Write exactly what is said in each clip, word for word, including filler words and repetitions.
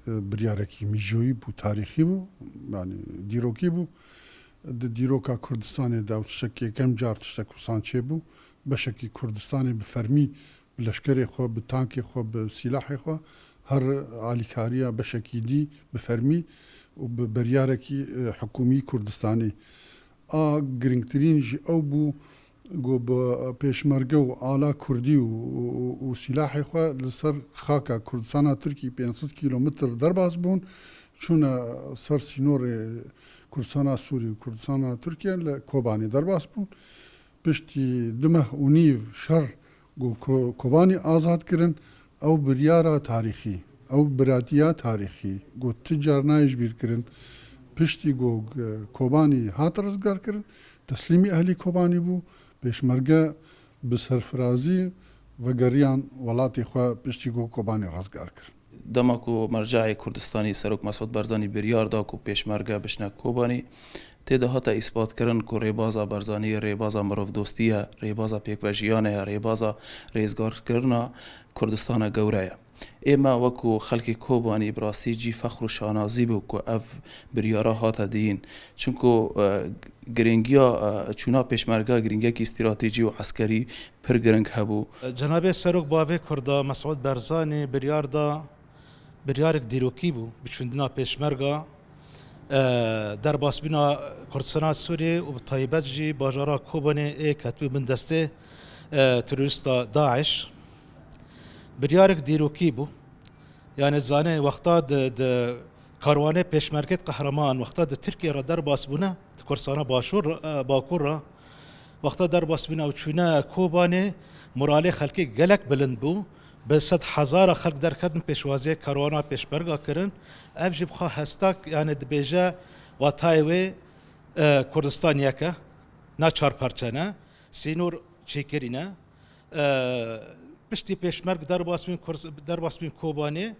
Biryarekî mîjoyî bû, tarîxî bû, yanî dîrokî bû. Di dîroka Kurdistanê de ew tiştek yekem car tiştek wisan çêbû. Beşekî Kurdistanê bi fermî bi leşkerê xwe, bi tankê xwe, bi sîlahê xwe her alîkariya beşekî dî bi fermî û bi biryarekî, e, hikûmî Kurdistanê. A girîngtirîn jî ew bû, ku bi pêşmerge û ala kurdî û, û, û sîlahê xwe li ser xaka Kurdistana Tirkî pênc sed kîlometr derbas bûn, çûne ser sînorê Kurdistana Sûrî û Kurdistana Tirkiye li Kobanê derbas bûn. Piştî du meh û nîv şer ku Ko-, Kobanî azad kirin, ew biryara tarîxî, ew biratiya tarîxî ku ti car nayê ji bîr kirin, piştî ku, e, Kobanî hat rizgar kirin, teslîmî ehlî Kobanî bû, pêşmerge bi serfirazî vegeriyan welatê xwe piştî ku Kobanî rizgar kirin. Dema ku mercayê Kurdistanî Serok Mesûd Barzanî biryar da ku pêşmerge biçine Kobanî, tê de hate îsbatkirin ku rêbaza Barzanî rêbaza mirovdostî ye, rêbaza pêkvejiyanê ye, rêbaza rêzgarkirina Kurdistana gewre ye. Ê me wekû xelkê Kobanî bi rastî cî fexr û şanazî bû ku ev biryara hate diyîn. Çimku, e, girîngiya, e, çûna pêşmerge girîngiyekî stratejî û eskerî pir giring hebû. Cenabê Serok Bavê Kurda Mesûd Barzanî biryar da, biryarek dîrokî bû, biçûndina pêşmerga, e, derbasbîna Kurdistana Sûriyê û bi taybet jî bajara Kobanê ê ketibû bin destê, e, terorîsta DAIŞ. Biryarek dîrokî bû. Yanî zanê wexta di, di karwanê pêşmergê qehreman, wexta di Tirkiye re derbas bûne, di Kurdistana Başûr, e, Bakur re, wexta derbas bûne û çûne Kobanê, moralê xelkê gelek bilind bû. Bi sed hezara xelk derketin pêşwaziyê karwana pêşmerga kirin. Ev jî bi xwe hestak, yanî dibêje watayê wê, e, Kurdistan yek e, na çar parçe ne, sînor çêkirî ne. E, piştî pêşmerg derbas bîn Kurs-, derbas bîn Kobanê,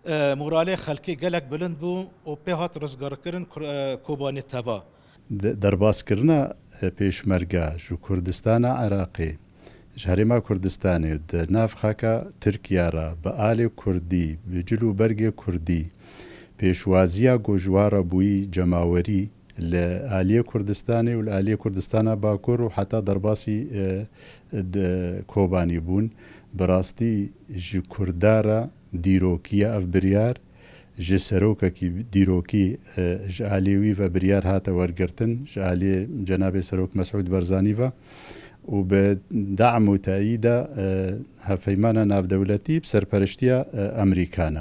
e, moralê xelkê gelek bilind bû û pê hat rizgarkirin Kur-, e, Kobanê teva. De-, derbaskirina, e, pêşmerga ji Kurdistana Iraqê, ji Herêma Kurdistanê di nav xaka Tirkiye re bi alê kurdî, bi cil û bergê kurdî, pêşwaziya ku ji wa re bûyî cemawerî li aliyê Kurdistanê û li aliyê Kurdistana Bakur û heta derbasî, e, di Kobanî bûn. Bi rastî ji Kurda re dîrokî ye ev biryar. Ji serokekî dîrokî, e, ji aliyê wî ve biryar hate wergirtin, ji aliyê Cenabê Serok Mesûd Barzanî ve û bi dam û teyîda, e, hevpeymana navdewletî bi serperiştiya, e, Amerîka ne.